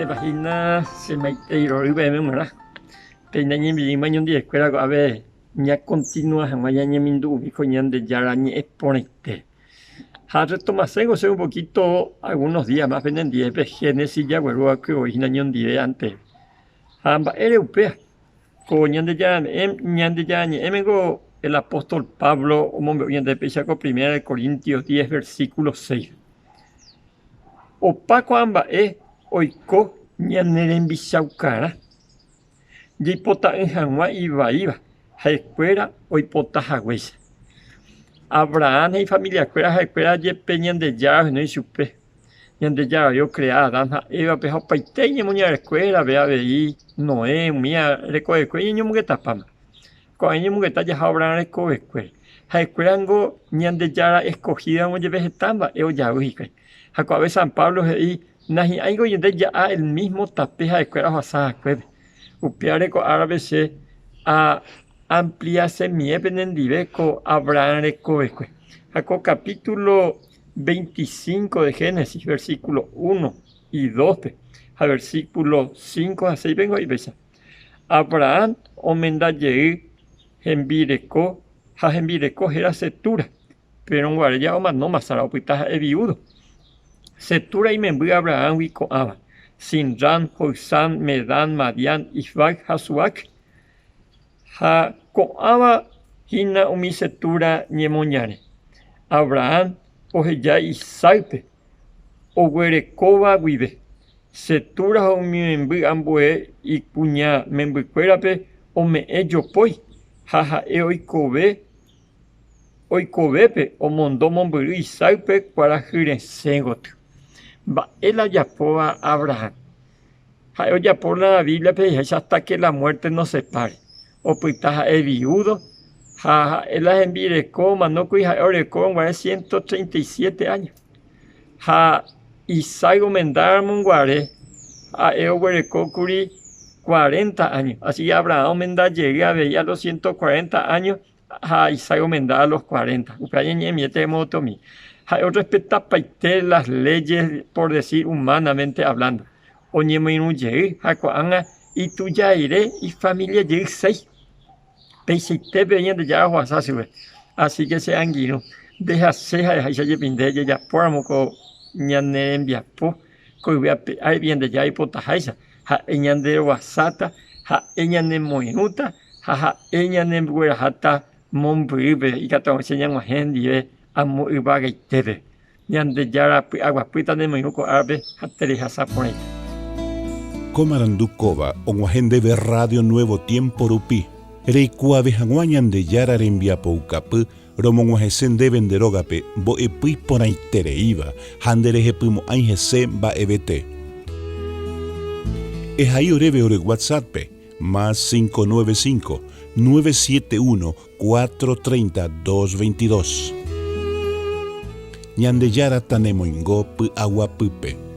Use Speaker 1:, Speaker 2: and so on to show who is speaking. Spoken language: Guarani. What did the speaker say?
Speaker 1: Mba'eichaitépa hína che maitei rory peẽme g̃uarã. Péina ñañembi'íma ñondivekuéra ko'ápe ñakontinua hag̃ua ñañemindu'umi ko Ñandejára ñe'ẽ porãite. Ha retomaséngo che un poquito algunos días más penendive pe Génesis jagueru va'ekue voi hína ñondive antes. Ha mba'ére upéva? Ko Ñandejára ñe'ẽ, Ñandejára ñe'ẽmengo el apóstol Pablo omombe'u ñandéve péicha ko Primera de Corintios 10 versículo 6. Opa ko'ã mba'e oiko ñane rembichaukarã, jaipota'ỹ hag̃ua ivaíva ha'ekuéra oipota haguéicha. Abrahán ha ifamiliakuéra ha'ekuéra jepe Ñandejára ohenói chupe. Ñandejára voi okrea Adán ha Évape ha opaite iñemoñarekuérape avei Noé umía rekovekue iñeñomongetapáma. Ko'ã iñemongeta jaha Abraham rekovekuére. Ha'ekuérango Ñandejára escogido-ramo jepe heta mba'e ojavy hikuái. Ha ko'ápe San Pablo he'i nahi'ãingo ñande ja'a el mismo tape ha'ekuéra ohasa hakuépe. Upévare ko árape che aampliasemie penendive ko Abraham rekovekue. Ha ko capítulo 25 de Génesis, versículo 1 y 2-pe ha versículo 5 ha 6-pe ningo he'i péicha. Abraham omenda jey hembireko ha hembireko héra Cetura, péro guare ja omanóma Sara opyta ha'e viúdo. Cetura imemby Abrahámgui ko'ãva, Zimrán, Jocsán, Medán, Madián, Isbac ha Suac. Ha ko'ãva hína umi Cetura ñemoñare. Abraham oheja Isaácpe oguerekóva guive. Cetura ha umi memby ambue ikuña membykuérape ome'ẽ jopói ha ha'e oikove oikovépe omondo mombyry Isaácpe kuarahy resẽ gotyo. Mba'e la ojapóva Abraham? Ha'e ojapo la Bíbliape he'iháicha hasta que la muerte nos separe. Opyta ha'e viúdo ha ha'e la hembireko omanókuri ha'e orekórõ guare 137 áño. Ha Isaac omendáramo guare ha'e oguerekókuri 40 áño. Así que Abraham omenda jey avei a los 140 áño ha Isaac omenda a los 40. Upéva ñañe'ẽmiete motomi. Ha'e orrespetapaite las leyes, por decir humanamente hablando. Oñemoirũ jey ha ko'ág̃a ituja rire ifamilia jey séi. Peichaite peve Ñandejára ohovasa chupe. Así que che angirũ, nde ha che ha'eháicha jepi nde jajapóramo ko ñane rembiapo ko yvy ape áripe Ñandejára oipotaháicha, ha'e ñanderovasáta, ha'e ñanemoirũta ha ha'e ñanembogueraháta mombyrýpe ikatu hag̃uáicha ñag̃uahẽ hendive amo yvagaitépe. Ñandejára py'aguapýta nemoirũ ko árape ha terehasa porãite.
Speaker 2: Ko marandu kóva og̃uahẽ ndéve Radio Nuevo Tiempo rupi, reikuaave hag̃ua Ñandejára rembiapoukapy romog̃uahẽse ndéve nde rógape mbo'epy iporãitereíva ha nderehepymo'ãi hese mba'evete. Ehai oréve ore WhatsApp-pe, más 595 971 430 222. Ñandejára tanemoingo py'aguapýpe.